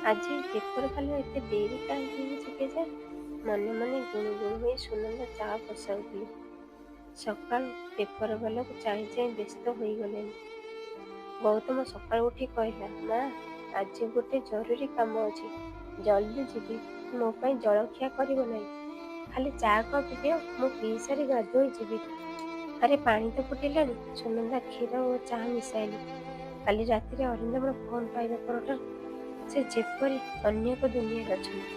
ଆଜି ପେପରବାଲାର ଏତେ ଡେରି କାହିଁକି ହେଉଛି କେଜାଣି? ମନେ ମନେ ଗୁଣୁ ଗୁଣୁ ହୋଇ ସୁନନ୍ଦା ଚା ବସାଉଥିଲେ। ସକାଳୁ ପେପରବାଲାକୁ ଚାହିଁ ଚାହିଁ ବ୍ୟସ୍ତ ହୋଇଗଲେଣି। ଗୌତମ ସକାଳୁ ଉଠି କହିଲା, ମା, ଆଜି ଗୋଟେ ଜରୁରୀ କାମ ଅଛି, ଜଲଦି ଯିବି। ମୋ ପାଇଁ ଜଳଖିଆ କରିବ ନାହିଁ, ଖାଲି ଚା କପ୍ ଦିଅ, ମୁଁ ପିଇସାରି ଗାଧୋଇ ଯିବି। ଆରେ ପାଣି ତ ଫୁଟିଲାଣି। ସୁନନ୍ଦା କ୍ଷୀର ଓ ଚା ମିଶାଇଲେ। କାଲି ରାତିରେ ଅରିନ୍ଦମର ଫୋନ୍ ପାଇବା ପରଠାରୁ ସେ ଯେପରି ଅନ୍ୟ ଏକ ଦୁନିଆରେ ଅଛନ୍ତି।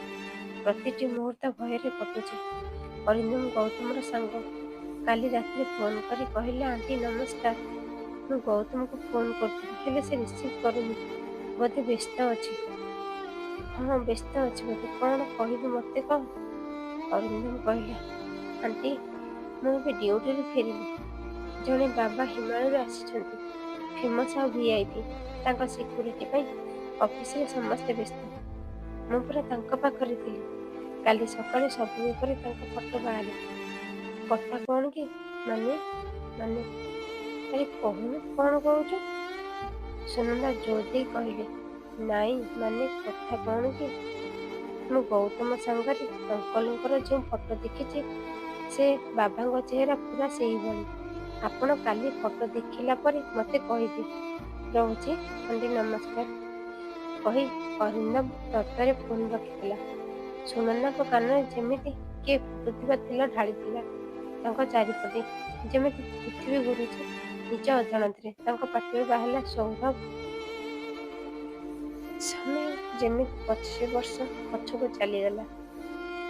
ପ୍ରତିଟି ମୁହୂର୍ତ୍ତ ଭୟରେ କଟୁଛି। ଅରିନ୍ଦମ ଗୌତମର ସାଙ୍ଗ। କାଲି ରାତିରେ ଫୋନ୍ କରି କହିଲା, ଆଣ୍ଟି ନମସ୍କାର। ମୁଁ ଗୌତମକୁ ଫୋନ୍ କରୁଥିଲି, ହେଲେ ସେ ରିସିଭ୍ କରୁନି, ବୋଧେ ବ୍ୟସ୍ତ ଅଛି। ହଁ, ବ୍ୟସ୍ତ ଅଛି ବୋଧେ। କ'ଣ କହିବୁ ମୋତେ କହ। ଅରିନ୍ଦମ କହିଲା, ଆଣ୍ଟି, ମୁଁ ଏବେ ଡ୍ୟୁଟିରୁ ଫେରିଲି। ଜଣେ ବାବା ହିମାଳୟରୁ ଆସିଛନ୍ତି, ଫେମସ୍ ଆଉ ଭିଆଇପି। ତାଙ୍କ ସିକ୍ୟୁରିଟି ପାଇଁ ଅଫିସରେ ସମସ୍ତେ ବ୍ୟସ୍ତ। ମୁଁ ପୁରା ତାଙ୍କ ପାଖରେ ଥିଲି। କାଲି ସକାଳେ ସବୁ ପେପରରେ ତାଙ୍କ ଫଟୋ ବାହାରିବ। କଥା କ'ଣ କି, ମାନେ ମାନେ ଆରେ କହୁନୁ କ'ଣ କହୁଛୁ? ସୁନନ୍ଦା ଜୋର ଦେଇ କହିଲେ, ନାଇଁ ମାନେ କଥା କ'ଣ କି, ମୁଁ ଗୌତମ ସାଙ୍ଗରେ ଅଙ୍କଲଙ୍କର ଯେଉଁ ଫଟୋ ଦେଖିଛି, ସେ ବାବାଙ୍କ ଚେହେରା ପୁରା ସେଇଭଳି। ଆପଣ କାଲି ଫଟୋ ଦେଖିଲା ପରେ ମୋତେ କହିବେ। ରହୁଛି ଆଣ୍ଟି, ନମସ୍କାର। କହି ଅରିନ୍ଦମ ତରତରରେ ଫୋନ୍ ରଖିଥିଲା। ସୁନନ୍ଦାଙ୍କ କାନରେ ଯେମିତି କିଏ ଫୁଟୁଥିବା ତେଲ ଢାଳିଥିଲା। ତାଙ୍କ ଚାରିପଟେ ଯେମିତି ପୃଥିବୀ ଘୁରୁଛି ନିଜ ଅଜାଣତରେ। ତାଙ୍କ ପାଟିରୁ ବାହାରିଲା, ସୌରଭ। ସମୟ ଯେମିତି 25 ବର୍ଷ ପଛକୁ ଚାଲିଗଲା।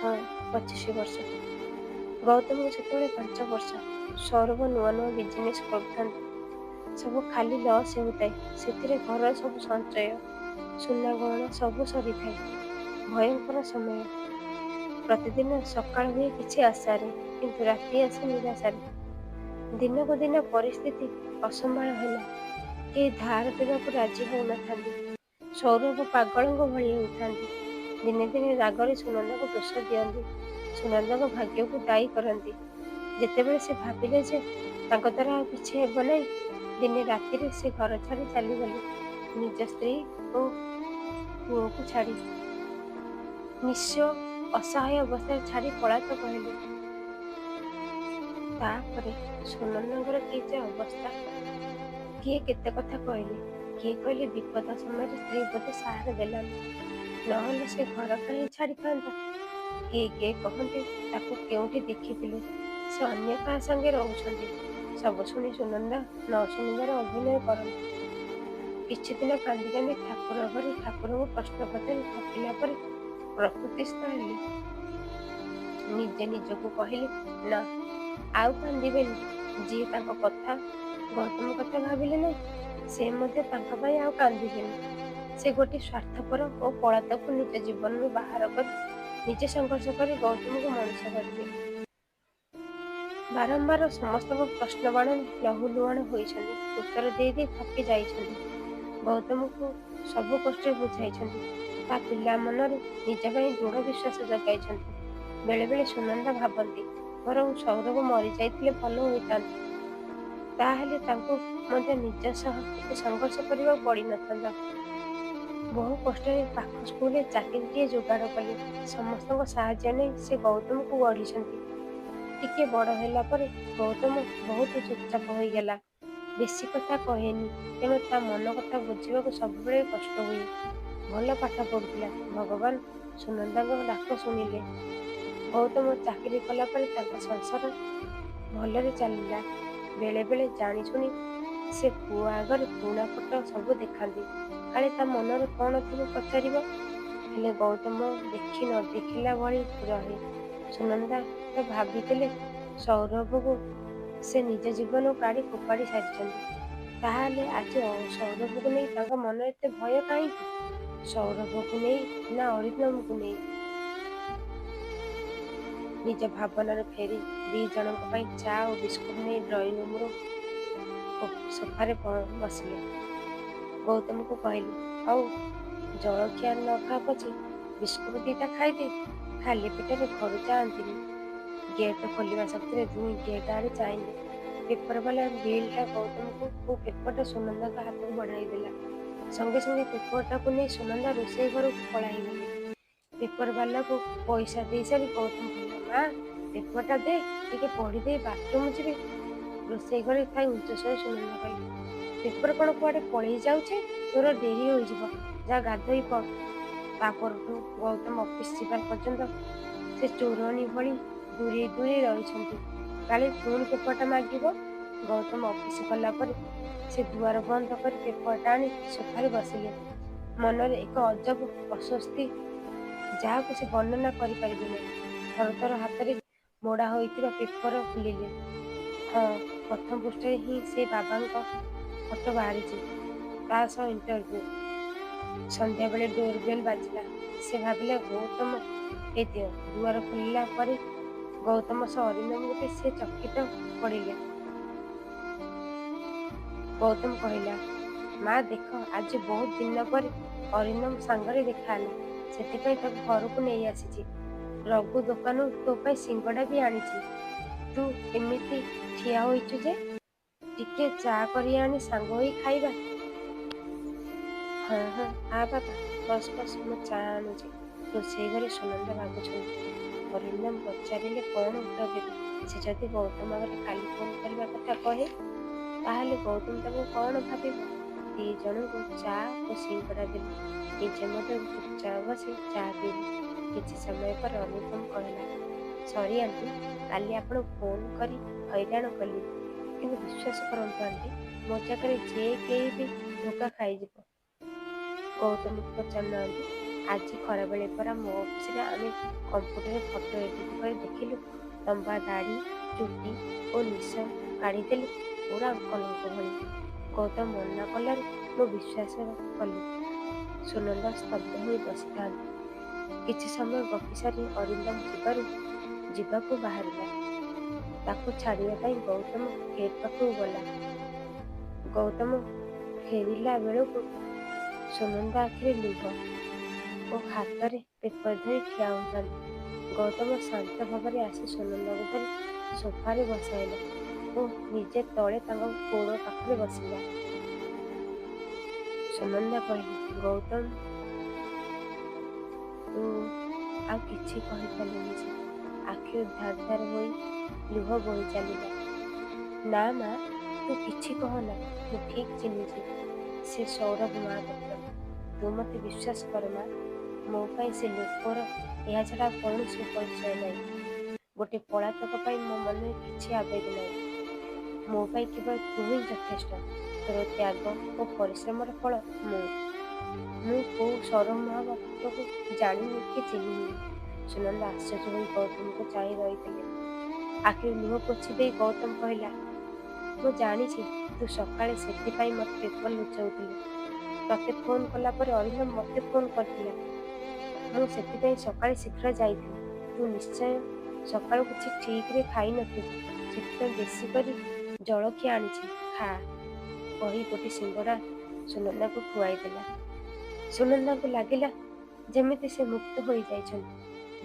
ହଁ, 25 ବର୍ଷ। ଗୌତମକୁ ସେତେବେଳେ 5 ବର୍ଷ। ସୌରଭ ନୂଆ ନୂଆ ବିଜନେସ୍ କରୁଥାନ୍ତି। ସବୁ ଖାଲି ଲସ୍ ହେଉଥାଏ। ସେଥିରେ ଘରର ସବୁ ସଞ୍ଚୟ, ସୁନା ଗହଣା ସବୁ ସରିଥାଏ। ଭୟଙ୍କର ସମୟ। ପ୍ରତିଦିନ ସକାଳ ହୁଏ କିଛି ଆଶାରେ, କିନ୍ତୁ ରାତି ଆସେ ନିରାଶାରେ। ଦିନକୁ ଦିନ ପରିସ୍ଥିତି ଅସମ୍ଭାଳ ହେଲା। କେହି ଧାର ଦେବାକୁ ରାଜି ହେଉନଥାନ୍ତି। ସୌରଭ ପାଗଳଙ୍କ ଭଳି ହେଉଥାନ୍ତି। ଦିନେ ଦିନେ ରାଗରେ ସୁନନ୍ଦାକୁ ଦୋଷ ଦିଅନ୍ତି, ସୁନନ୍ଦାଙ୍କ ଭାଗ୍ୟକୁ ଦାୟୀ କରନ୍ତି। ଯେତେବେଳେ ସେ ଭାବିଲେ ଯେ ତାଙ୍କ ଦ୍ୱାରା ଆଉ କିଛି ହେବ ନାହିଁ, ଦିନେ ରାତିରେ ସେ ଘର ଛାଡ଼ି ଚାଲିଗଲେ, ନିଜ ସ୍ତ୍ରୀ ଓ ପୁଅକୁ ଛାଡ଼ି। ନିଃସ୍ୱ ଅସହାୟ ଅବସ୍ଥାରେ ଛାଡ଼ି ପଳାତକ ହେଲେ। ତାପରେ ସୁନନ୍ଦାଙ୍କର କି ଯେ ଅବସ୍ଥା! କିଏ କେତେ କଥା କହିଲେ। କିଏ କହିଲେ ବିପଦ ସମୟରେ ସ୍ତ୍ରୀ ବୋଧେ ସାହାରା ଦେଲାନି, ନହେଲେ ସେ ଘର କାହିଁ ଛାଡ଼ିଥାନ୍ତା? କିଏ କିଏ କହନ୍ତି ତାକୁ କେଉଁଠି ଦେଖିଥିଲେ, ସେ ଅନ୍ୟ କାହା ସାଙ୍ଗେ ରହୁଛନ୍ତି। ସବୁ ଶୁଣି ସୁନନ୍ଦା ନ ଶୁଣିବାର ଅଭିନୟ କରନ୍ତି। କିଛିଦିନ କାନ୍ଦି କାନ୍ଦି ଠାକୁର ଘରେ ଠାକୁରଙ୍କୁ ପ୍ରଶ୍ନ ପଚାରି ଥକିଲା ପରେ ପ୍ରକୃତିସ୍ଥ ହେଲେ। ନିଜେ ନିଜକୁ କହିଲେ, ନା, ଆଉ କାନ୍ଦିବେନି। ଯିଏ ତାଙ୍କ କଥା, ଗୌତମ କଥା ଭାବିଲେ ନାହିଁ, ସେ ମଧ୍ୟ ତାଙ୍କ ପାଇଁ ଆଉ କାନ୍ଦିବେନି। ସେ ଗୋଟିଏ ସ୍ୱାର୍ଥପର ଓ ପଳାତକକୁ ନିଜ ଜୀବନରୁ ବାହାର କରି ନିଜେ ସଂଘର୍ଷ କରି ଗୌତମକୁ ମଣିଷ କରିବେ। ବାରମ୍ବାର ସମସ୍ତଙ୍କ ପ୍ରଶ୍ନବାଣରେ ଲହୁଲୁହାଣ ହୋଇଛନ୍ତି। ଉତ୍ତର ଦେଇ ଦେଇ ଥକି ଯାଇଛନ୍ତି। ଗୌତମକୁ ସବୁ କଷ୍ଟରେ ବୁଝାଇଛନ୍ତି। ତା ପିଲା ମନରେ ନିଜ ପାଇଁ ଦୃଢ଼ ବିଶ୍ୱାସ ଜଗାଇଛନ୍ତି। ବେଳେବେଳେ ସୁନନ୍ଦା ଭାବନ୍ତି, ବରଂ ସୌରଭ ମରିଯାଇଥିଲେ ଭଲ ହୋଇଥାନ୍ତା। ତାହେଲେ ତାଙ୍କୁ ମଧ୍ୟ ନିଜ ସହ ଏତେ ସଂଘର୍ଷ କରିବାକୁ ପଡ଼ିନଥାନ୍ତା। ବହୁ କଷ୍ଟରେ ପାଖ ସ୍କୁଲରେ ଚାକିରିଟିଏ ଯୋଗାଡ଼ କଲେ। ସମସ୍ତଙ୍କ ସାହାଯ୍ୟ ନେଇ ସେ ଗୌତମକୁ ଗଢ଼ିଛନ୍ତି। ଟିକେ ବଡ଼ ହେଲା ପରେ ଗୌତମ ବହୁତ ଚୁପଚାପ ହୋଇଗଲା। ବେଶୀ କଥା କହେନି, ତେଣୁ ତା ମନ କଥା ବୁଝିବାକୁ ସବୁବେଳେ କଷ୍ଟ ହୁଏ। ଭଲ ପାଠ ପଢ଼ୁଥିଲା। ଭଗବାନ ସୁନନ୍ଦାଙ୍କ ଡାକ ଶୁଣିଲେ। ଗୌତମ ଚାକିରି କଲା ପରେ ତାଙ୍କ ସଂସାର ଭଲରେ ଚାଲିଲା। ବେଳେବେଳେ ଜାଣିଶୁଣି ସେ ପୁଅ ଆଗରେ ପୁରୁଣା ଫଟୋ ସବୁ ଦେଖାନ୍ତି, କାଳେ ତା ମନରେ କ'ଣ ଥିବ ପଚାରିବ। ହେଲେ ଗୌତମ ଦେଖି ନ ଦେଖିଲା ଭଳି ରହେ। ସୁନନ୍ଦା ତ ଭାବିଥିଲେ ସୌରଭକୁ ସେ ନିଜ ଜୀବନରୁ କାଢ଼ି ଫୋପାଡ଼ି ସାରିଛନ୍ତି। ତାହାହେଲେ ଆଜି ସୌରଭକୁ ନେଇ ତାଙ୍କ ମନରେ ଏତେ ଭୟ କାହିଁକି? ସୌରଭକୁ ନେଇ ନା ଅରିନ୍ଦମକୁ ନେଇ? ନିଜ ଭାବନାରୁ ଫେରି ଦି ଜଣଙ୍କ ପାଇଁ ଚା ଓ ବିସ୍କୁଟ ନେଇ ଡ୍ରଇଂ ରୁମ୍ର ସୋଫାରେ ବସିଲେ। ଗୌତମକୁ କହିଲେ, ହଉ, ଜଳଖିଆ ନ ଖା ପଛେ ବିସ୍କୁଟ ଦିଟା ଖାଇଦେ। ଖାଲି ପେଟରେ ଘରୁ ଯାଆନ୍ତିନି। ଗେଟ୍ ଖୋଲିବା ଶବ୍ଦରେ ଦୁହେଁ ଗେଟ୍ ଆଡ଼େ ଚାହିଁଲେ। ପେପରବାଲା ବିଲ୍ଟା ଗୌତମକୁ ଓ ପେପରଟା ସୁନନ୍ଦାଙ୍କ ହାତକୁ ବଢ଼ାଇ ଦେଲା। ସଙ୍ଗେ ସଙ୍ଗେ ପେପରଟାକୁ ନେଇ ସୁନନ୍ଦା ରୋଷେଇ ଘରକୁ ପଳାଇଗଲେ। ପେପରବାଲାକୁ ପଇସା ଦେଇସାରି ଗୌତମ କହିଲା, ମା, ପେପରଟା ଦେ, ଟିକେ ପଢ଼ିଦେଇ ବାଥରୁମ୍ ଯିବି। ରୋଷେଇ ଘରେ ଥାଇ ଉଚ୍ଚସ୍ୱରରେ ସୁନନ୍ଦା କହିଲେ, ପେପର କ'ଣ କୁଆଡ଼େ ପଳେଇ ଯାଉଛି? ତୋର ଡେରି ହୋଇଯିବ, ଯା ଗାଧୋଇ ପଡ଼। ତା ପରଠୁ ଗୌତମ ଅଫିସ ଯିବା ପର୍ଯ୍ୟନ୍ତ ସେ ଚୋରଣୀ ଭଳି ଦୂରେଇ ଦୂରେଇ ରହିଛନ୍ତି। କାଳେ ପୁଣି ପେପରଟା ମାଗିବ। ଗୌତମ ଅଫିସ ଗଲା ପରେ ସେ ଦୁଆର ବନ୍ଦ କରି ପେପରଟା ଆଣି ସୋଫାରେ ବସିଲେ। ମନରେ ଏକ ଅଜବ ଅସ୍ୱସ୍ତି, ଯାହାକୁ ସେ ବର୍ଣ୍ଣନା କରିପାରିବେ ନାହିଁ। ଥରଥର ହାତରେ ମୋଡ଼ା ହୋଇଥିବା ପେପର ଖୋଲିଲେ। ହଁ, ପ୍ରଥମ ପୃଷ୍ଠାରେ ହିଁ ସେ ବାବାଙ୍କ ଫଟୋ ବାହାରିଛି, ତା ସହ ଇଣ୍ଟରଭ୍ୟୁ। ସନ୍ଧ୍ୟାବେଳେ ଡୋର ବେଲ୍ ବାଜିଲା। ସେ ଭାବିଲେ ଗୌତମ ହେଇଥିବ। ଦୁଆର ଖୋଲିଲା ପରେ ଗୌତମ ସହ ଅରିନ୍ଦମକୁ ଦେଖି ସେ ଚକିତ ପଡ଼ିଲେ। ଗୌତମ କହିଲା, ମା ଦେଖ, ଆଜି ବହୁତ ଦିନ ପରେ ଅରିନ୍ଦମ ସାଙ୍ଗରେ ଦେଖାହେଲା। ସେଥିପାଇଁ ତାକୁ ଘରକୁ ନେଇ ଆସିଛି। ରଘୁ ଦୋକାନରୁ ତୋ ପାଇଁ ସିଙ୍ଗଡ଼ା ବି ଆଣିଛି। ତୁ ଏମିତି ଠିଆ ହୋଇଛୁ ଯେ? ଟିକେ ଚା କରି ଆଣି ସାଙ୍ଗ ହୋଇ ଖାଇବା। ହଁ ହଁ, ଆ ବାବା, ବସ ବସ, ମୁଁ ଚା ଆଣୁଛି। ରୋଷେଇ ଘରେ ସୁନନ୍ଦା ଭାବୁଛନ୍ତି, ଅରିନ୍ଦମ ପଚାରିଲେ କ'ଣ ଉତ୍ତର ଦେବେ? ସେ ଯଦି ଗୌତମ ଆଗରେ କାଲି ଫୋନ୍ କରିବା କଥା କହେ, ତାହେଲେ ଗୌତମ ତାକୁ କ'ଣ ଭାବିବ? ଦି ଜଣଙ୍କୁ ଚା ଓ ସିଙ୍ଗଡ଼ା ଦେଲେ। ନିଜେ ମଧ୍ୟ ଚୁପଚାପ ବସି ଚା ପିଇଲେ। କିଛି ସମୟ ପରେ ଅରିନ୍ଦମ କହିଲା, ସରି ଆଣ୍ଟି, କାଲି ଆପଣଙ୍କୁ ଫୋନ୍ କରି ହଇରାଣ କଲି। କିନ୍ତୁ ବିଶ୍ୱାସ କରନ୍ତୁ ଆଣ୍ଟି, ମୋ ଜାଗାରେ ଯେ କେହି ବି ଧୋକା ଖାଇଯିବ। ଗୌତମକୁ ପଚାରୁନାହାନ୍ତି, ଆଜି ଖରାବେଳେ ପରା ମୋ ଅଫିସରେ ଆମେ କମ୍ପ୍ୟୁଟରରେ ଫଟୋ ଏଡିଟ୍ କରି ଦେଖିଲୁ। ଲମ୍ବା ଦାଢ଼ି, ଚୁଟି ଓ ନିଶ କାଢ଼ିଦେଲେ ପୁରା ଅଙ୍କଲଙ୍କ ଭଳି। ଗୌତମ ମନା କଲାରୁ ମୁଁ ବିଶ୍ୱାସ କଲି। ସୁନନ୍ଦା ସ୍ତବ୍ଧ ହୋଇ ବସିଥାନ୍ତି। କିଛି ସମୟ ଗପି ସାରି ଅରିନ୍ଦମ ଯିବାକୁ ବାହାରିଲା। ତାକୁ ଛାଡ଼ିବା ପାଇଁ ଗୌତମ ଗେଟ୍ ପାଖକୁ ଗଲା। ଗୌତମ ଫେରିଲା ବେଳକୁ ସୁନନ୍ଦା ଆଖିରେ ଲୁହ ଓ ହାତରେ ପେପର ଧରି ଠିଆ ହୋଇଥାନ୍ତି। ଗୌତମ ଶାନ୍ତ ଭାବରେ ଆସି ସୁନନ୍ଦାଙ୍କୁ ଧରି ସୋଫାରେ ବସାଇଲା ଓ ନିଜେ ତଳେ ତାଙ୍କ ଗୋଡ଼ ପାଖରେ ବସିଲା। ସୁନନ୍ଦା କହିଲେ, ଗୌତମ, ତୁ। ଆଉ କିଛି କହିପାରିଲେନି ସେ। ଆଖିରୁ ଧାର ଧାର ହୋଇ ଲୁହ ବୋହି ଚାଲିଲା। ନା ମା, ତୁ କିଛି କହନା। ମୁଁ ଠିକ୍ ଚିହ୍ନିଛି, ସେ ସୌରଭ ମହାପାତ୍ର। ତୁ ମୋତେ ବିଶ୍ୱାସ କର ମା, ମୋ ପାଇଁ ସେ ଲୋକର ଏହା ଛଡ଼ା ଆଉ କୌଣସି ପରିଚୟ ନାହିଁ। ଗୋଟେ ପଳାତକ ପାଇଁ ମୋ ମନରେ କିଛି ଆବେଗ ନାହିଁ। ମୋ ପାଇଁ କେବଳ ତୁ ହିଁ ଯଥେଷ୍ଟ। ତୋର ତ୍ୟାଗ ଓ ପରିଶ୍ରମର ଫଳ ମୁଁ। ମୁଁ କୋଉ ସୌରଭ ମହାପାତ୍ରକୁ ଜାଣିନି କି ଚିହ୍ନିନି। ସୁନନ୍ଦା ଆଶ୍ଚର୍ଯ୍ୟ ହୋଇ ଗୌତମକୁ ଚାହିଁ ରହିଥିଲେ। ଆଖିରୁ ଲୁହ ପୋଛି ଦେଇ ଗୌତମ କହିଲା, ମୁଁ ଜାଣିଛି ତୁ ସକାଳେ ସେଥିପାଇଁ ମୋତେ ପେପର ଲୁଚାଉଥିଲୁ। ତତେ ଫୋନ୍ କଲା ପରେ ଅରିନ୍ଦମ ମୋତେ ଫୋନ୍ କରିଥିଲା। ମୁଁ ସେଥିପାଇଁ ସକାଳେ ଶୀଘ୍ର ଯାଇଥିଲି। ତୁ ନିଶ୍ଚୟ ସକାଳୁ କିଛି ଠିକରେ ଖାଇନଥିବୁ, ସେଥିପାଇଁ ବେଶୀ କରି ଜଳଖିଆ ଆଣିଛି, ଖା। କହି ଗୋଟେ ସିଙ୍ଗଡ଼ା ସୁନନ୍ଦାକୁ ଖୁଆଇଦେଲା। ସୁନନ୍ଦାଙ୍କୁ ଲାଗିଲା ଯେମିତି ସେ ମୁକ୍ତ ହୋଇଯାଇଛନ୍ତି,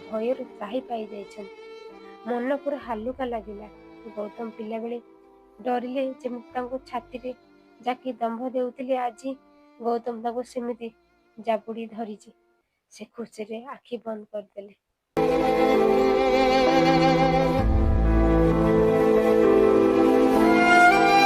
ଭୟରୁ ତ୍ରାହି ପାଇଯାଇଛନ୍ତି। ମନ ପୁରା ହାଲୁକା ଲାଗିଲା। ଗୌତମ ପିଲାବେଳେ ଡରିଲେ ଯେମିତି ତାଙ୍କୁ ଛାତିରେ ଜାକି ଦମ୍ଭ ଦେଉଥିଲେ, ଆଜି ଗୌତମ ତାଙ୍କୁ ସେମିତି ଜାବୁଡ଼ି ଧରିଛି। ସେ ଖୁସିରେ ଆଖି ବନ୍ଦ କରିଦେଲେ।